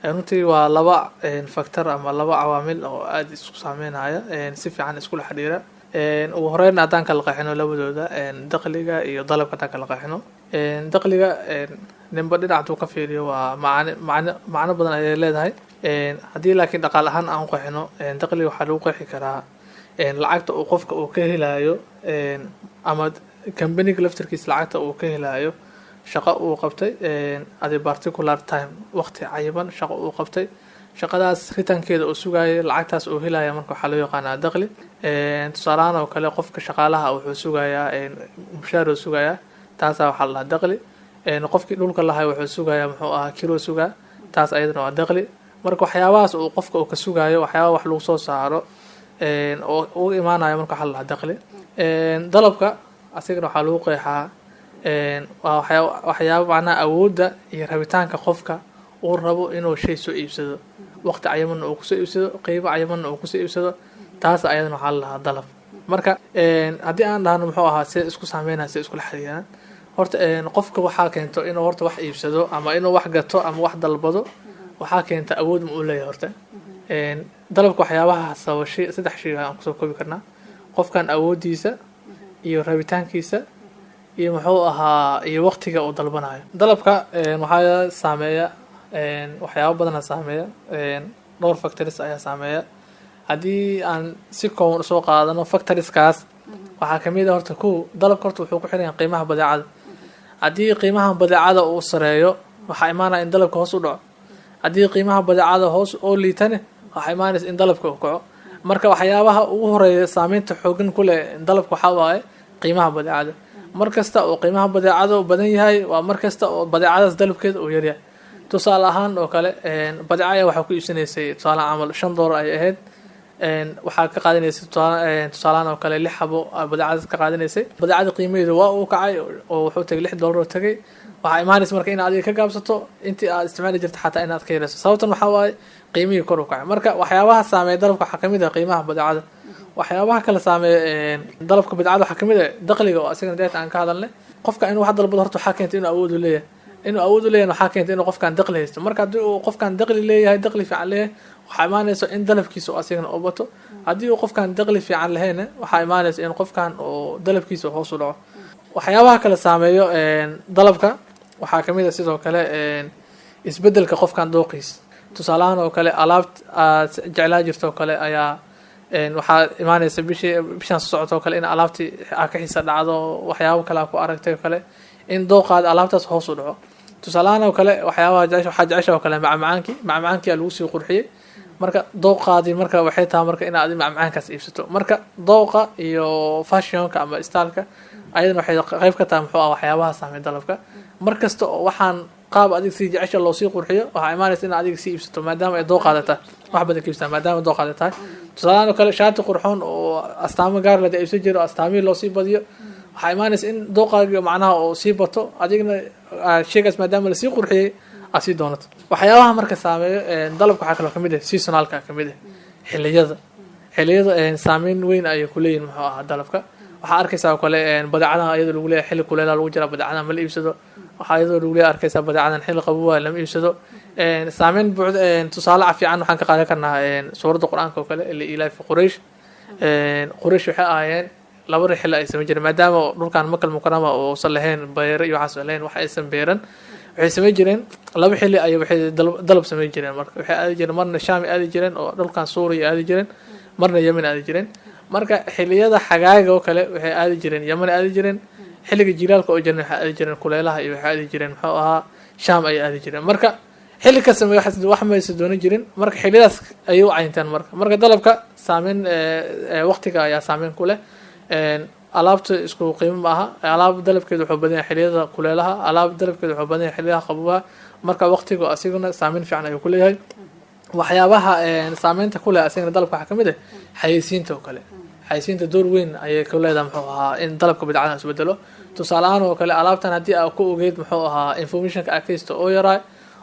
Runtii waa laba factor ama laba cawaamil oo aada isku saameynaya, si fiican iskula xiriira. Ugu horeyn, haddaan kala qeexino labadooda, dakhliga iyo dalabka haddaan kala qeexino, dakhliga ninba dhinac hadduu ka fiiriyo waa macne macno macno badan ayay leedahay. Haddii laakiin dhaqaale ahaan aan u qeexino, dakhliga waxaa lagu qeexi karaa lacagta uu qofka uu ka helayo ama companyga laftarkiisa lacagta uu ka helayo shaqo uu qabtay at a particular time, waqti cayiman shaqo uu qabtay, shaqadaas ritankeeda uu sugayay, lacagtaas uu helaya marka waxaa loo yaqaanaa dakhli. Tusaalahaan oo kale, qofka shaqaalaha wuxuu sugayaa mushaar uu sugayaa, taasaa waxaa la dhahaa dakhli. Qofkii dhulka lahay wuxuu sugayaa, muxuu ahaa, kiroo sugaa, taas ayadana waa dakhli. Marka waxyaabahaas uu qofka uu ka sugayo, waxyaabaha wax lagu soo saaro oo uga imaanayo, marka waxaa la dhahaa dakhli. Dalabka asigana waxaa lagu qeexaa waa waxyaaba macnaha awoodda iyo rabitaanka qofka uu rabo inuu shay soo iibsado, waqti cayimanna uu kusoo iibsado, qiimo cayimanna uu kusoo iibsado, taas ayadana waxaa la dhahaa dalab. Marka haddii aan dhahno, muxuu ahaa, sida isku saameynaya, sida iskula xiriiraan, horta qofka waxaa keento inuu horta wax iibsado ama inuu wax gato ama wax dalbado, waxaa keenta awood ma uu leeyahay. Horta dalabka waxyaabaha sababa shay saddex shay aan kusoo koobi karnaa: qofkan awooddiisa iyo rabitaankiisa iyo, muxuu ahaa, iyo waqtiga uu dalbanayo. Dalabka waxaa saameeya waxyaabo badana saameeya, dhowr factors ayaa saameeya. Haddii aan si kooban usoo qaadano factorskaas, waxaa kamid a horta kow, dalabka horta wuxuu ku xiran yahay qiimaha badeecada. Haddii qiimaha badeecada uu sareeyo, waxaa imaanaya in dalabka hoos u dhaco. Haddii qiimaha badeecada hoos oo liitane, waxaa imaanaysa in dalabka uu kaco. Marka waxyaabaha ugu horeeya saameynta xoogan ku leh dalabka waxaa waaye qiimaha badeecada. Mar kasta oo qiimaha badeecada uu badan yahay, waa mar kasta oo badeecadaas dalabkeeda uu yaryahay. Tusaale ahaan oo kale, badeeca ayaa waxaa ku iibsanaysay, tusaale camal, $5 ay ahayd. Waxaa ka qaadanaysay, tusaalahaan oo kale, lix xabo badeecadaas ka qaadanaysay. Badeecada qiimaheedu waa uu kacay oo wuxuu tagay $6 oo tagay. Waxaa imaanaysa marka in adiga ka gaabsato intii aad isticmaali jirta, xataa inaad ka yarayso. Sababtan waxaa waaye qiimihii kor u kacay. Marka waxyaabaha saameeya dalabka waxaa kamid ah qiimaha badeecada. Waxyaabaha kale saameeya dalabka badeecada waxaa kamid ah dakhliga, oo asigana deeta aan ka hadalnay. Qofka inuu wax dalbado horta waxaa keentay inuu awood u leeyahay. Inuu awood u leeyahay waxaa keentay inuu qofkan dakhli haysto. Marka haddii uu qofkan dakhli leeyahay, dakhli fiican leeyahay, waxaa imaanaysa in dalabkiisa uu asigana u bato. Haddii uu qofkan dakhli fiican lahayna, waxaa imaanaysa in qofkan uu dalabkiisa hoos u dhaco. Waxyaabaha kale saameeyo dalabka waxaa kamid a sidoo kale isbedelka qofkan dooqiis. Tusaalahaan oo kale, alaab aad jeclaa jirto oo kale ayaa waxaa imaanaysa bishii bishaan soo socota oo kale in alaabtii aa ka xiisa dhacdo, waxyaabo kale aa ku aragtay oo kale, in dooqaada alaabtaas hoos u dhaco. Tusaalahaan oo kale, waxyaabaha jecesha, waxaa jecesha oo kale macmacaankii, macmacaankii aa lagu sii qurxiyey. Marka dooqaadii marka waxay tahay marka inaad macmacaankaas iibsato. Marka dooqa iyo fashionka ama styleka ayadana waxay qayb ka tahay, muxuu ah, waxyaabaha saameey dalabka. Mar kasta oo waxaan qaab adiga sii jecesha loo sii qurxiyo, waxaa imaanaysa in adiga sii iibsato, maadaama ay dooqaada tahay wax badan ka iibsataa, maadaama dooqaada tahay. Tusaalahaan oo kale, shaati qurxoon oo astaamo gaar leh iibsan jiro, astaamihii loo sii badiyo, waxaa imaanaysa in dooqaaga macnaha oo sii bato, adigna sheygaas maadaama lasii qurxiyey aad sii doonato. Waxyaabaha marka saameeyo dalabka waxaa kaloo kamid ah seasonalka, kamid ah xiliyada. Xiliyada saameyn weyn ayay kuleeyihin, muxuu ahaa, dalabka. Waxaa arkaysaa oo kale badeecadan iyadoo lagu leeyahay xilli kuleelaa lagu jiraa, badeecadan ma la iibsado. Waxaa iyadoo lagu leeyahay arkaysaa badeecadan xilli qabowaa lama iibsado. Saameyn buuxda, tusaale fiican waxaan ka qaadan karnaa suuradda Qur-aanka oo kale, لإيلاف قريش. Quraysh waxay ahaayeen laba xilli ay samayn jireen, maadaama dhulkan Makal Mukarama uusan lahayn beero iyo waxaas lahayn, wax aysan beeran. Waxay samayn jireen laba xilli ay waxay dalab samayn jireen. Marka waxay aadi jireen, marna Shaam aadi jireen oo dhulkan Suuriya aadi jireen, marna Yemen aadi jireen. Marka xilliyada xagaaga oo kale waxay aadi jireen Yemen aadi jireen, xilliga jilaalka oo jireen waxay aadi jireen kuleelaha iyo waxay aadi jireen, muxuu ahaa, Shaam ayay aadi jireen. Marka xilli kasta wax maysa doonan jirin. Marka xilliyadaas ayay u caynteen. Marka dalabka saameyn waqtiga ayaa saameyn ku leh. Alaabta isku qiimo ma aha. Alaab dalabkeedu wuxuu badan yahay xilliyada kuleelaha, alaab dalabkeedu wuxuu badan yahay xilliyada qabowaha. Marka waqtigu asiguna saameyn fiican ayuu ku leeyahay. Waxyaabaha saameynta ku leh asigana dalabka waxaa kamid ah xayeysiinta oo kale. Xayeysiinta door weyn ayay ku leedahay, muxuu ahaa, in dalabka bidcadan isbedelo. Tusaale ahaan oo kale, alaabtan haddii aa ku ogeyd, muxuu ahaa, informationka aad ka haysto oo yaraa,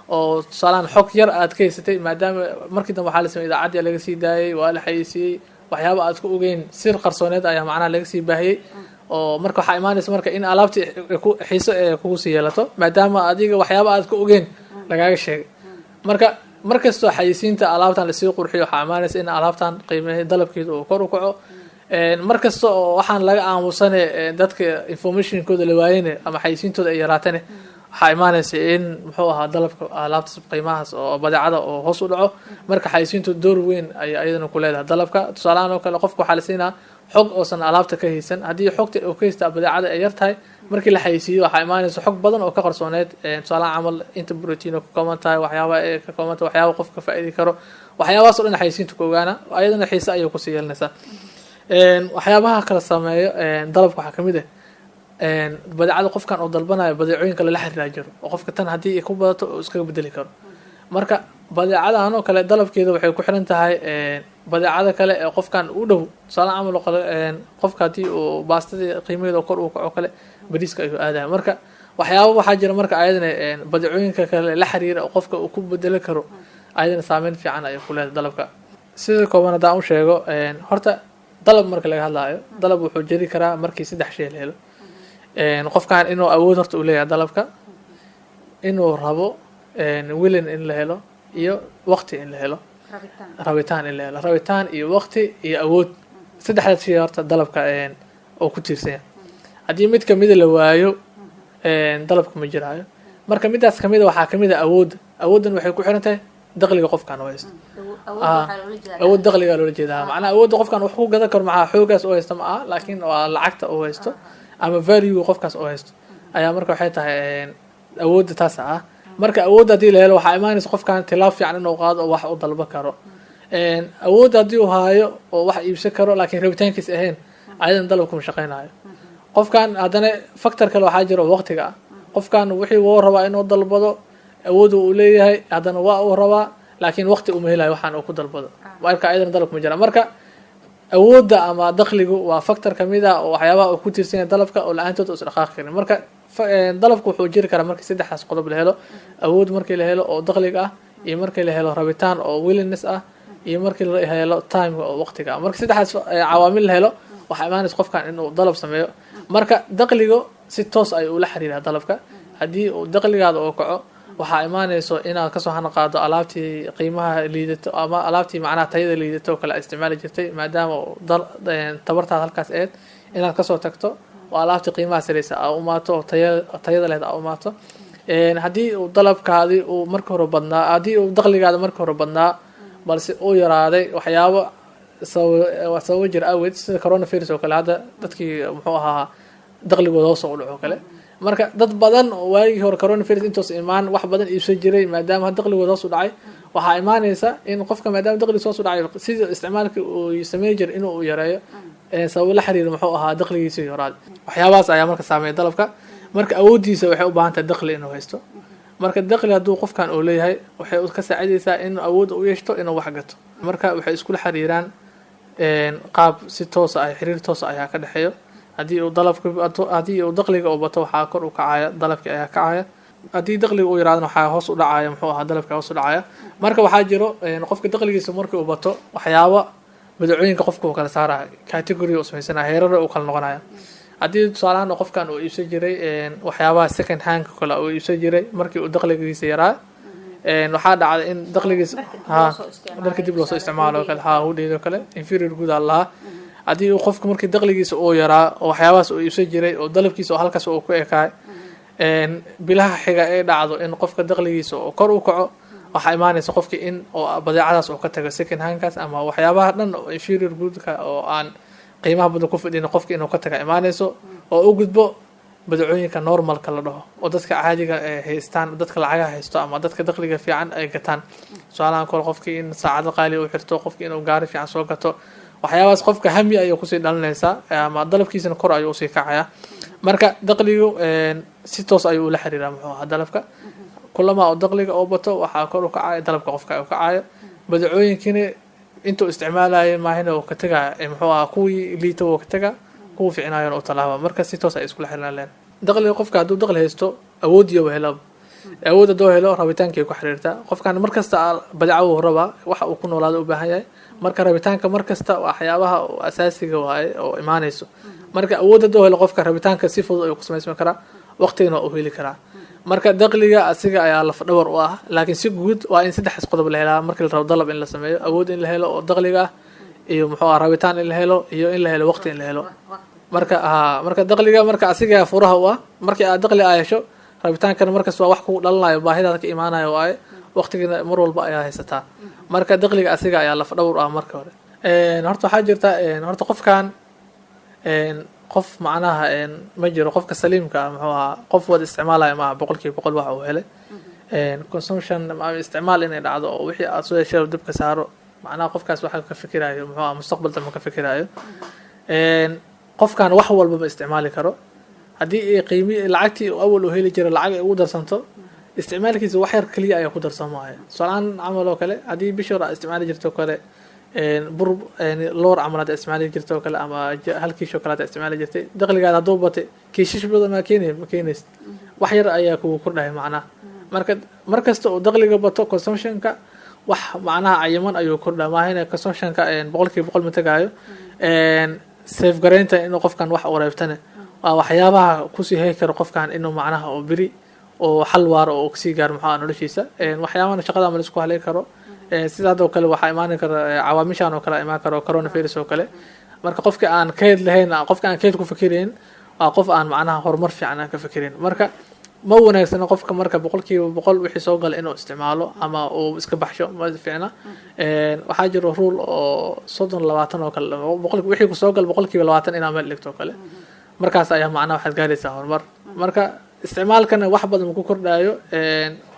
oo tusaalehaan xog yar aad ka haysatay, maadaama markii dambe waxaa la sameyay idaacaddi laga sii daayay, waa la xayeysiiyey, waxyaaba aad ku ogeyn, sir qarsooneed ayaa macnaha laga sii baahiyey, oo marka waxaa imaanaysa marka in alaabtii xiiso ee kugu sii yeelato, maadaama adiga waxyaaba aad ku ogeyn lagaaga sheegay. Marka Markastoo xayeysiinta alaabtan lasii qurxiyo, waxaa imaanaysa in alaabtan qiimehe dalabkeeda uu kor u kaco. Mar kasta oo waxaan laga aamusane, dadka informationkooda la waayene ama xayeysiintooda ay yaraatane, waxaa imaanaysa in, muxuu ahaa, dalabka alaabtaas, qiimahaas oo badeecada oo hoos u dhaco. Marka xayeysiintu door weyn ayay ayadana ku leedahay dalabka. Tusaalahaan oo kale, qofka waxaa la siinaa xog oosan alaabta ka haysan. Haddii xogta uu ka haysta badeecada ay yar tahay, markii la xayeysiiyo waxaa imaanaysa xog badan oo ka qarsooneed. Tusaalahaan camal, inta protein oo ka kooban tahay, waxyaaba ay ka kooban tahay, waxyaaba qofka ka faa'iidi karo, waxyaabahaas oo dhan xayeysiinta ku ogaana, ayadana xiise ayay kusii yeelanaysaa. Waxyaabaha kala sameeyo dalabka waxaa kamid ah badeecada qofkan uu dalbanayo, badeecooyinka lala xiriiraa jiro oo qofka tan haddii ay ku badato uu iskaga bedeli karo. Marka badeecadan oo kale dalabkeeda waxay ku xiran tahay badeecada kale ee qofkan u dhow. Tusaale camal oo kale, qofka haddii uu baastadii qiimaheeda kor uu kaco kale, bariiska ayuu aadaya. Marka waxyaaba waxaa jira marka ayadana badeecooyinka kale la xiriira oo qofka uu ku bedeli karo, ayadana saameyn fiican ayay ku leedahay dalabka. Sida kooban haddaan u sheego, horta dalab marka laga hadlaayo, dalab wuxuu jeri karaa markii saddex shay la helo: qofkan inuu awood horta uu leeyahay dalabka, inuu rabo, willing in la helo, iyo waqti in la helo, rabitaan in la helo. Rabitaan iyo waqti iyo awood, saddexdaas shay horta dalabka oo ku tiirsan yahay. Haddii mid kamida la waayo, dalabka ma jiraayo. Marka midaas kamida waxaa kamid a awoodda. Awooddan waxay ku xiran tahay dakhliga qofkan oo haysto. Awood dakhligaa loola jeedaa, macnaha awoodda qofkan wax ku gadan karo. Maxaa xoogaas oo haysto ma aha, laakiin waa lacagta oo haysto ama value qofkaas oo haysto ayaa. Marka waxay tahay awoodda taas ah. Marka awoodda haddii la helo, waxaa imaanaysa qofkan tilaab fiican inuu qaado oo wax u dalban karo. Awoodda haddii uu haayo oo wax iibsan karo, laakiin rabitaankiis ahayn, ayadan dalabkuma shaqeynayo qofkan. Haddana factor kale waxaa jira oo waqtiga ah. Qofkan wixii wuu rabaa inuu dalbado, awood uu leeyahay, haddana waa uu rabaa, laakiin waqti uma helayo waxaan uu ku dalbado. Marka ayadana dalabkuma jira. Marka awoodda ama dakhligu waa factor kamid ah oo waxyaabaha uu ku tiirsan yahay dalabka, oo la-aantood uusan dhaqaaqi karin. Marka dalabku wuxuu jiri karaa markii saddexdaas qodob la helo: awood markii la helo oo dakhliga ah, iyo markii la helo rabitaan oo willingness ah, iyo markii la helo time oo waqtiga ah. Marka saddexdaas cawaamil la helo, waxaa imaanaysa qofkan inuu dalab sameeyo. Marka dakhligu si toos ayuu ula xiriiraa dalabka. Haddii uu dakhligaada oo kaco, waxaa imaanayso inaad kasoo hana qaado alaabtii qiimaha liidato ama alaabtii macnaha tayada liidato oo kale aad isticmaali jirtay, maadaama tabartaad halkaas eed, inaad kasoo tagto oo alaabtii qiimaha sareysa aa umaato oo tayada lehed aa umaato. Haddii uu dalabkaadi uu marka hore badnaa, haddii uu dakhligaada marka hore badnaa balse uu yaraaday waxyaabo sababo jir awgeed, sida coronavirus oo kale, hadda dadkii, muxuu ahaa, dakhligooda hoos u dhaco kale. Marka dad badan oo waagii hore coronavirus intoos imaan wax badan iibsan jiray, maadaama dakhligooda hoos u dhacay, waxaa imaanaysa in qofka, maadaama dakhligiisa hoos u dhacay, sidii isticmaalkii uu sameyn jiray inuu yareeyo, sababo la xiriira, muxuu ahaa, dakhligiisa yaraaday. Waxyaabahaas ayaa marka saameeya dalabka. Marka awooddiisa waxay u baahan tahay dakhli inuu haysto. Marka dakhli hadduu qofkan uu leeyahay, waxay ka saacidaysaa inuu awood u yeeshto inuu wax gato. Marka waxay iskula xiriiraan qaab si toosa ah, xiriir toosa ayaa ka dhexeeyo. Haddii uu dalabka, haddii uu dakhliga uu bato, waxaa kor u kacaya dalabki ayaa kacaya. Haddii dakhliga uu yaraadana, waxaa hoos u dhacaya, muxuu ahaa, dalabka hoos u dhacaya. Marka waxaa jiro qofka dakhligiisa markii uu bato, waxyaabo badeecooyinka qofka uu kala saaraya, category uu samaysanaya, heerara uu kala noqonaya. Haddii tusaalahaan qofkan uu iibsan jiray waxyaabaha second handka kale uu iibsan jiray markii uu dakhligiisa yaraa, waxaa dhacday in dakhligiisa ha dharka dib loosoo isticmaalo kale, ha hudheedo kale, inferior good aa lahaa. Haddii uu qofku markii dakhligiisa uu yaraa oo waxyaabahaas uu iibsan jiray oo dalabkiisa oo halkaas uu ku ekaay, bilaha xiga ay dhacdo in qofka dakhligiisa oo kor u kaco, waxaa imaanaysa qofki in oo badeecadaas uu ka tago, second handkaas ama waxyaabaha dhan oo inferior goodka oo aan qiimaha badan ku fadhin, qofki inuu ka taga imaanayso oo u gudbo badeecooyinka normalka la dhaho oo dadka caadiga ay haystaan, dadka lacagaha haysto ama dadka dakhliga fiican ay gataan. Tusaalahan kale, qofkii in saacado qaali u xirto, qofki inuu gaari fiican soo gato, waxyaabahaas qofka hami ayay kusii dhalinaysaa ama dalabkiisana kor ayuu usii kacaya. Marka dakhligu si toos ayuu ula xiriiraa, muxuu ahaa, dalabka. Kulama oo dakhliga oo bato, waxaa kor u kacaya dalabka qofka u kacayo. Badeecooyinkina intuu isticmaalaya maahina uu ka tegaya, muxuu ahaa, kuwii liita wuu ka tegaa, kuwa fiicnaayona u tallaaba. Marka si toos ay iskula xiriiraan leen. Dakhliga qofka hadduu dakhli haysto, awoodiyo helo, awood hadduu helo, rabitaankay ku xiriirtaa. Qofkan mar kasta badeeco uu rabaa, waxa uu ku noolaado u baahan yahay. Marka rabitaanka mar kasta waxyaabaha asaasiga waaye oo imaanayso. Marka awood hadduu helo qofka, rabitaanka si fudud ayuu ku samaysmi karaa, waqtigana waa u heli karaa. Marka dakhliga asiga ayaa lafdhabar u ah, laakiin si guud waa in saddexdaas qodob la helaa markii la rabo dalab in la sameeyo: awood in la helo oo dakhliga ah, iyo muxuu ah rabitaan in la helo, iyo in la helo waqti in la helo. Marka ha, marka dakhliga marka asiga furaha u ah. Markii aad dakhli aa hesho, rabitaankana markas waa wax kugu dhalanayo, baahidaada ka imaanayo waaye, waqtigana mar walba ayaa haysataa. Marka dakhliga asiga ayaa lafdhabar u ah. Marka hore horta waxaa jirta, horta qofkan qof macnaha ma jiro qofka saliimka ah, muxuu ahaa, qof wada isticmaalaya maaha 100% waxa uu helay. Consumption ama isticmaal inay dhacdo oo wixii aad soo heshay dabka saaro, macnaha qofkaas waxa ka fikirayo, muxuu ahaa, mustaqbal dambe ka fikirayo. Qofkan wax walba ma isticmaali karo. Haddii ay qiimi lacagtii uu awal uu heli jiray lacag ay ugu darsanto, isticmaalkiisa wax yar keliya ayaa ku darsamaya. Tusaalehaan camal oo kale, haddii bishii hore aad isticmaali jirto oo kale bur loor camal aad isticmaali jirto oo kale, ama hal kiish oo kale aad isticmaali jirtay, dakhligaada hadduu batay, kiishish badan maa keenay? Ma keenaysid, wax yar ayaa kugu kordhaya macnaha. Marka mar kasta oo dakhliga bato, consumptionka wax macnaha cayiman ayuu kordhaa, maahina consumptionka 100% ma tagaayo. Save garaynta inuu qofkan wax u reebtane waa waxyaabaha kusii hegi karo qofkan inuu macnaha oo beri oo xal waaro oo kasii gaaro, muxuu noloshiisa. Waxyaabahana shaqada ma laisku haley karo. Sida hadda oo kale waxaa imaani kara cawaamishan oo kale imaan karo, coronavirus oo kale. Marka qofka aan keyd lahayn, qofka aan keyd ku fikirayn, waa qof aan macnaha horumar fiican aan ka fikirin. Marka ma wanaagsana qofka marka 100% wixii soo gala inuu isticmaalo ama uu iska baxsho, ma fiicna. Waxaa jiro rule oo 30 20 oo kale, boqol wixii kusoo gala 20% inaa meel dhigto oo kale. Markaas ayaa macnaha waxaad gaaraysaa horumar. Marka isticmaalkana wax badan ku kordhaayo,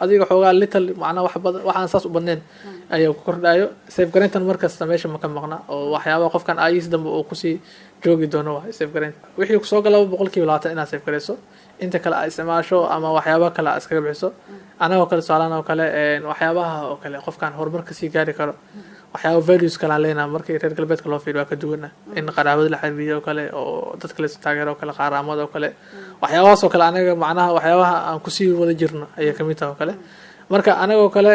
adiga xoogaa little, macnaha wax badan waxaan saas u badnayn ayaa ku kordhaayo. Save garayntan markasta meesha ma ka maqna, oo waxyaabaha qofkan aayihiis dambe uu kusii joogi doono waay save garaynta. Wixii kusoo galaba 20% inaad save garayso, inta kale aad isticmaasho ama waxyaaba kale aad iskaga bixiso. Anagoo kale, tusaalahan oo kale, waxyaabaha oo kale qofkan horumar kasii gaari karo, waxyaaba values kalaan leenaha markii reer galbeedka loo fiiriyo waa ka duwana, in qaraabada la xiriiriyo oo kale, oo dadka la taageero oo kale, qaaraamada oo kale, waxyaabahaas oo kale anaga macnaha waxyaabaha aan kusii wada jirno ayay kamid tahay oo kale. Marka anagoo kale,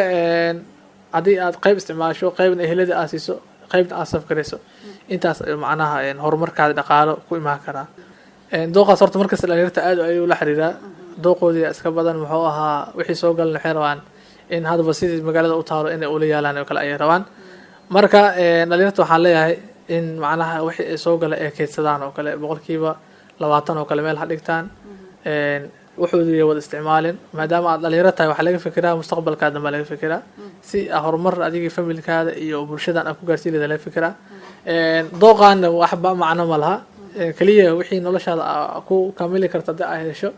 haddii aad qayb isticmaasho, qaybna ehelada aad siiso, qaybna aad save garayso, intaas ayuu macnaha horumarkaada dhaqaalo ku imaan karaa. Dooqaas horta markasta dhalinyarta aad ayuu la xiriiraa, dooqoodii iska badan, muxuu ahaa, wixii soo galan waxay rabaan in hadba sidii magaalada u taalo inay ula yaalaan oo kale ayay rabaan. Marka dhalinyarta waxaan leeyahay in macnaha wixii ay soo gala ay keydsadaan oo kale, 20% oo kale meel ha dhigtaan, wuxuudiya wada isticmaalin. Maadaama aad dhalinyaro tahay, waxaa laga fikiraa mustaqbalkaa dambe laga fikiraa, si horumar adigii familkaada iyo bulshadan aad ku gaarsiin lahayd laga fikiraa. Dooqaana waxba macno ma laha, keliya wixii noloshaada ku kamili karta haddii aad hesho.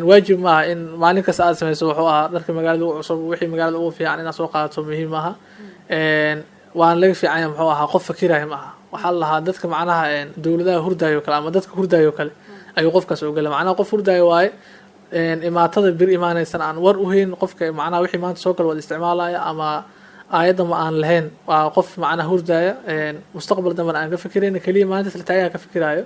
Waajib maaha in maalin kasta aad sameyso, wuxuu ahaa, dharka magaalada ugu cusub, wixii magaalada ugu fiican inaad soo qaadato muhiim maaha. Waan laga fiicanya, muxuu ahaa, qof fakiraya ma aha. Waxaa la lahaa dadka macnaha dowladaha hurdaayo kale ama dadka hurdaayo kale ayuu qofkaas ogala, macnaha qof hurdaayo waaye, imaatada bir imaanaysan aan war uhayn. Qofka macnaha wixii maanta soo gala wada isticmaalaya ama aayadda ma aan lahayn waa qof macnaha hurdaaya, mustaqbal dambana aan ka fikirayn, keliya maalintaas la taagaha ka fikiraayo.